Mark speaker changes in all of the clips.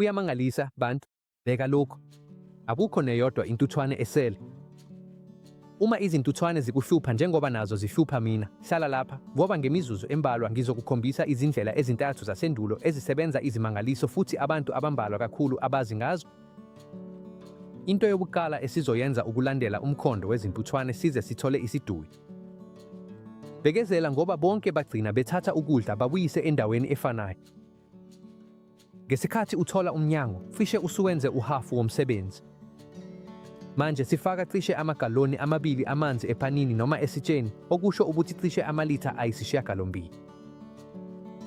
Speaker 1: Kuyamangalisa, bantu. Bheka lokhu. Akukho neyodwa intuthwane esele. Uma izintuthwane zikuhlupha njengoba nazo zihlupha mina, hlala lapha, ngoba ngemizuzu embalwa ngizokukhombisa izindlela ezintathu zasendulo ezisebenza izimangaliso futhi abantu abambalwa kakhulu abazi ngazo. Into yokuqala esizoyenza ukulandela umkhondo wezintuthwane size sithole isiduli. Bekezela ngoba bonke bagcina bethatha ukudla bakuyise endaweni efanayo. Ngesikhathi uthola umnyango, cishe usuwenze uhhafu womsebenzi. Manje sifaka cishe amagaloni amabili amanzi epanini noma esitsheni, okusho ukuthi cishe amalitha ayisishiyagalombili.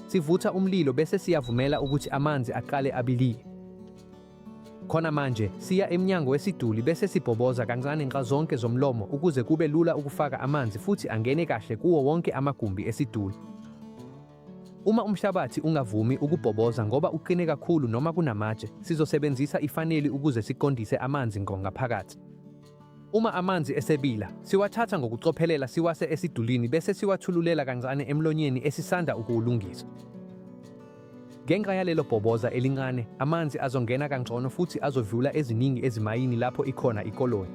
Speaker 1: Sivutha umlilo bese siyavumela ukuthi amanzi aqale abilike. Khona manje, siya emnyango wesiduli bese sibhoboza kancane nxazonke zomlomo ukuze kube lula ukufaka amanzi futhi angene kahle kuwo wonke amagumbi esiduli. Uma umhlabathi ungavumi ukubhoboza ngoba uqine kakhulu noma kunamatshe, sizosebenzisa ifaneli ukuze siqondise amanzi ngqo ngaphakathi. Uma amanzi esebila, siwathatha ngokucophelela siwase esidulini bese siwathululela kancane emlonyeni esisanda ukuwulungisa. Ngenxa yalelo bhoboza elincane, amanzi azongena kangcono futhi azodlula eziningi ezimayini lapho ikhona ikoloni.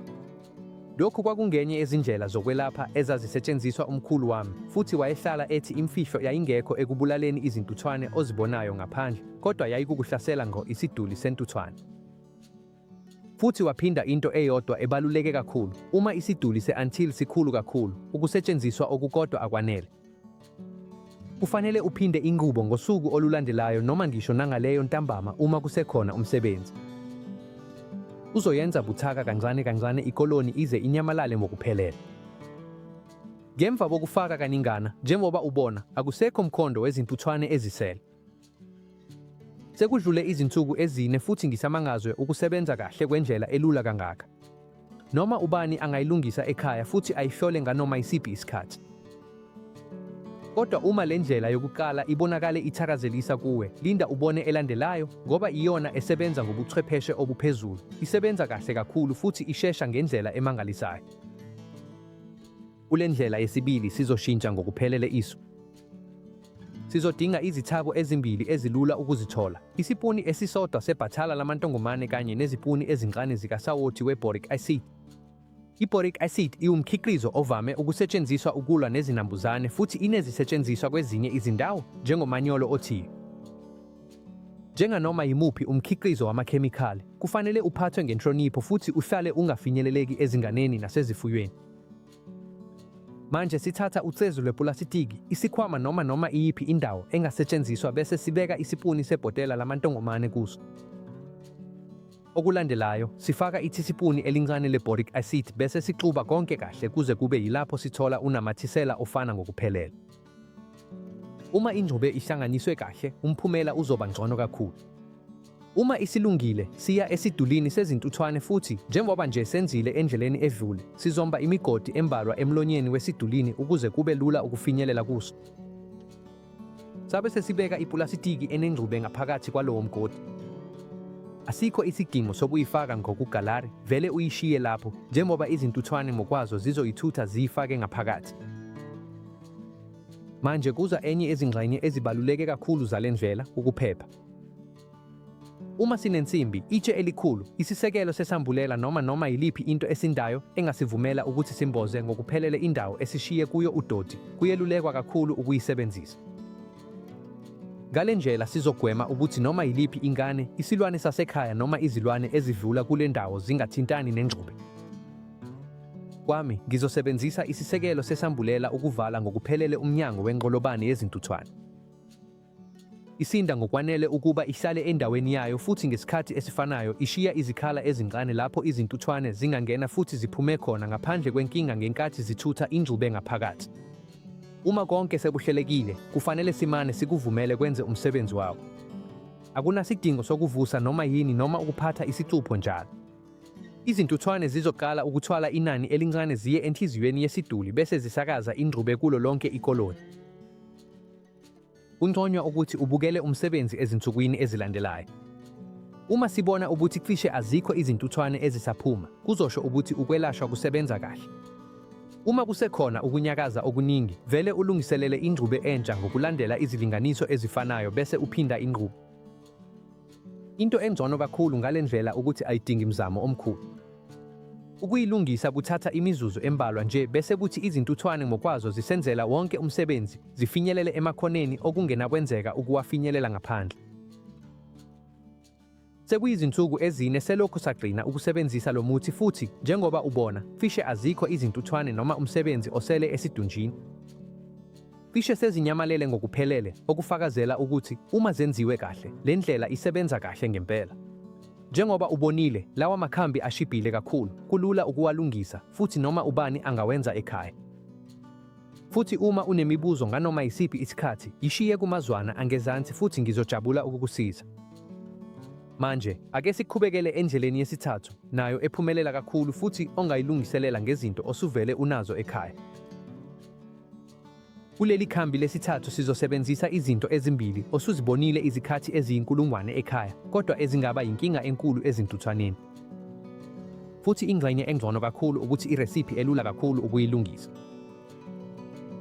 Speaker 1: Lokhu kwakungenye yezindlela zokwelapha ezazisetshenziswa umkhulu wami, futhi wayehlala ethi imfihlo yayingekho ekubulaleni izintuthwane ozibonayo ngaphandle, kodwa yayikukuhlasela ngqo isiduli sentuthwane. Futhi waphinda into eyodwa ebaluleke kakhulu, uma isiduli se-anthill sikhulu kakhulu, ukusetshenziswa okukodwa akwanele. Kufanele uphinde inqubo ngosuku olulandelayo noma ngisho nangaleyo ntambama uma kusekhona umsebenzi. Uzoyenza buthaka kancane kancane ikoloni ize inyamalale ngokuphelele. Ngemva kokufaka kaningana, njengoba ubona, akusekho mkhondo wezintuthwane ezisele. Sekudlule izinsuku ezine futhi ngisamangazwe ukusebenza kahle kwendlela elula kangaka. Noma ubani angayilungisa ekhaya futhi ayihlole nganoma isiphi isikhathi. Kodwa uma le ndlela yokuqala ibonakale ithakazelisa kuwe, linda ubone elandelayo ngoba iyona esebenza ngobuchwepheshe obuphezulu, isebenza kahle kakhulu futhi ishesha ngendlela emangalisayo. Kule ndlela yesibili sizoshintsha ngokuphelele isu. Sizodinga izithako ezimbili ezilula ukuzithola, isipuni esisodwa sebhathala lamantongomane kanye nezipuni ezincane zikasawoti we-boric acid. I-boric acid iwumkhiqizo ovame ukusetshenziswa ukulwa nezinambuzane futhi inezisetshenziswa kwezinye izindawo njengomanyolo othiyo. Njenganoma yimuphi umkhiqizo wamakhemikhali, kufanele uphathwe ngenhlonipho futhi uhlale ungafinyeleleki ezinganeni nasezifuyweni. Manje sithatha ucezu lwepulasitiki, isikhwama noma noma iyiphi indawo engasetshenziswa bese sibeka isipuni sebhotela lamantongomane kuso. Okulandelayo, sifaka ithisipuni elincane le-boric acid bese sixuba konke kahle kuze kube yilapho sithola unamathisela ofana ngokuphelele. Uma ingxube ihlanganiswe kahle, umphumela uzoba ngcono kakhulu. Uma isilungile, siya esidulini sezintuthwane futhi, njengoba nje senzile endleleni edlule, sizomba imigodi embalwa emlonyeni wesidulini ukuze kube lula ukufinyelela kuso. Sabe sesibeka ipulasitiki enengxube ngaphakathi kwalowo mgodi. Asikho isidingo sokuyifaka ngokugalari, vele uyishiye lapho, njengoba izintuthwane ngokwazo zizoyithutha ziyifake ngaphakathi. Manje kuza enye yezingxenye ezibaluleke kakhulu zale ndlela, ukuphepha. Uma sinensimbi, itshe elikhulu, isisekelo sesambulela noma noma yiliphi into esindayo engasivumela ukuthi simboze ngokuphelele indawo esishiye kuyo udoti, kuyelulekwa kakhulu ukuyisebenzisa. Ngale ndlela sizogwema ukuthi noma yiliphi ingane, isilwane sasekhaya noma izilwane ezidlula kule ndawo zingathintani nengxube. Kwami, ngizosebenzisa isisekelo sesambulela ukuvala ngokuphelele umnyango wenqolobane yezintuthwane. Isinda ngokwanele ukuba ihlale endaweni yayo futhi ngesikhathi esifanayo ishiya izikhala ezincane lapho izintuthwane zingangena futhi ziphume khona ngaphandle kwenkinga ngenkathi zithutha ingxube ngaphakathi. Uma konke sekuhlelekile, kufanele simane sikuvumele kwenze umsebenzi wawo. Akunasidingo sokuvusa noma yini noma ukuphatha isicupho njalo. Izintuthwane zizoqala ukuthwala inani elincane ziye enhliziyweni yesiduli bese zisakaza ingxube kulo lonke ikoloni. Kunconywa ukuthi ubukele umsebenzi ezinsukwini ezilandelayo. Uma sibona ukuthi cishe azikho izintuthwane ezisaphuma, kuzosho ukuthi ukwelashwa kusebenza kahle. Uma kusekhona ukunyakaza okuningi, vele ulungiselele ingxube entsha ngokulandela izilinganiso ezifanayo bese uphinda inqubo. Into engcono kakhulu ngale ndlela ukuthi ayidingi mzamo omkhulu. Ukuyilungisa kuthatha imizuzu embalwa nje bese kuthi izintuthwane ngokwazo zisenzela wonke umsebenzi, zifinyelele emakhoneni okungenakwenzeka ukuwafinyelela ngaphandle. Sekuyizinsuku ezine selokhu sagcina ukusebenzisa lo muthi futhi njengoba ubona, cishe azikho izintuthwane noma umsebenzi osele esidunjini. Cishe sezinyamalele ngokuphelele, okufakazela ukuthi uma zenziwe kahle, le ndlela isebenza kahle ngempela. Njengoba ubonile, lawa makhambi ashibhile kakhulu, kulula ukuwalungisa futhi noma ubani angawenza ekhaya. Futhi uma unemibuzo nganoma yisiphi isikhathi, yishiye kumazwana angezansi futhi ngizojabula ukukusiza. Manje, ake siqhubekele endleleni yesithathu, nayo ephumelela kakhulu futhi ongayilungiselela ngezinto osuvele unazo ekhaya. Kuleli khambi lesithathu sizosebenzisa izinto ezimbili osuzibonile izikhathi eziyinkulungwane ekhaya, kodwa ezingaba yinkinga enkulu ezintuthwaneni. Futhi ingxenye engcono kakhulu ukuthi iresiphi elula kakhulu ukuyilungisa.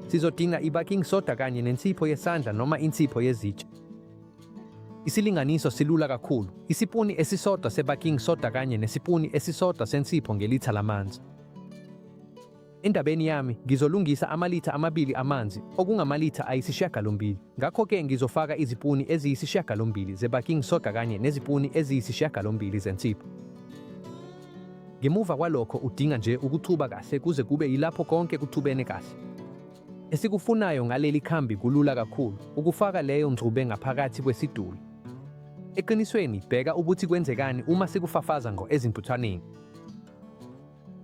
Speaker 1: Sizodinga i-baking soda kanye nensipho yesandla noma insipho yezitsha. Isilinganiso silula kakhulu, isipuni esisodwa se-baking soda kanye nesipuni esisodwa sensipho ngelitha lamanzi. Endabeni yami, ngizolungisa amalitha amabili amanzi, okungamalitha ayisishiyagalombili. Ngakho-ke ngizofaka izipuni eziyisishiyagalombili ze-baking soda kanye nezipuni eziyisishiyagalombili zensipho. Ngemuva kwalokho udinga nje ukuxuba kahle kuze kube yilapho konke kuxubene kahle. Esikufunayo ngaleli khambi kulula kakhulu, ukufaka leyo ngxube ngaphakathi kwesiduli. Eqinisweni, bheka ukuthi kwenzekani uma sikufafaza ngqo ezintuthwaneni.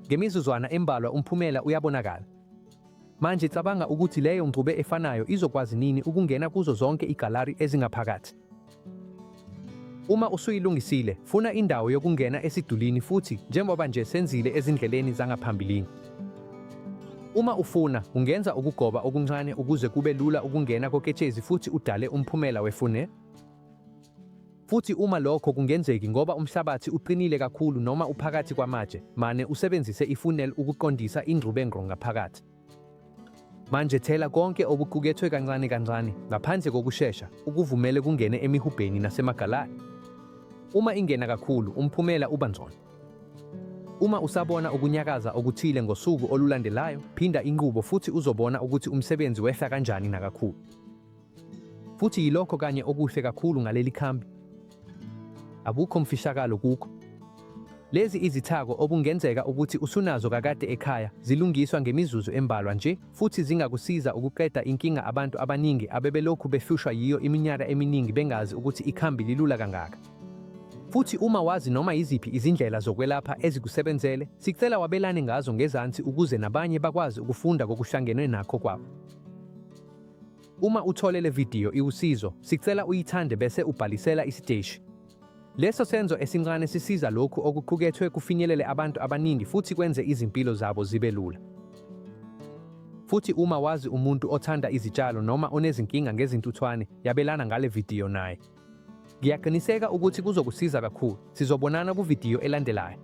Speaker 1: Ngemizuzwana embalwa umphumela uyabonakala. Manje cabanga ukuthi leyo ngxube efanayo izokwazi nini ukungena kuzo zonke igalari ezingaphakathi. Uma usuyilungisile, funa indawo yokungena esidulini futhi njengoba nje senzile ezindleleni zangaphambilini. Uma ufuna, ungenza ukugoba okuncane ukuze kube lula ukungena koketshezi futhi udale umphumela wefune. Futhi uma lokho kungenzeki ngoba umhlabathi uqinile kakhulu noma uphakathi kwamatshe, mane usebenzise i-funnel ukuqondisa ingxube ngqo ngaphakathi. Manje thela konke okuqukethwe kancane kancane, ngaphandle kokushesha, ukuvumele kungene emihubheni nasemagalani. Uma ingena kakhulu, umphumela uba ngcono. Uma usabona ukunyakaza okuthile ngosuku olulandelayo, phinda inqubo futhi uzobona ukuthi umsebenzi wehla kanjani nakakhulu. Futhi yilokho kanye okuhle kakhulu ngaleli khambi. Akukho mfihlakalo kukho. Lezi izithako okungenzeka ukuthi usunazo kakade ekhaya zilungiswa ngemizuzu embalwa nje futhi zingakusiza ukuqeda inkinga abantu abaningi abebelokhu behlushwa yiyo iminyaka eminingi bengazi ukuthi ikhambi lilula kangaka. Futhi uma wazi noma yiziphi izindlela zokwelapha ezikusebenzele, sicela wabelane ngazo ngezansi ukuze nabanye bakwazi ukufunda kokuhlangenwe nakho kwabo. Uma uthole le vidiyo iwusizo, sicela uyithande bese ubhalisela isiteshi. Leso senzo esincane sisiza lokhu okuqukethwe kufinyelele abantu abaningi futhi kwenze izimpilo zabo zibe lula. Futhi uma wazi umuntu othanda izitshalo noma onezinkinga ngezintuthwane, yabelana ngale vidiyo naye. Ngiyaqiniseka ukuthi kuzokusiza kakhulu. Sizobonana kuvidiyo elandelayo.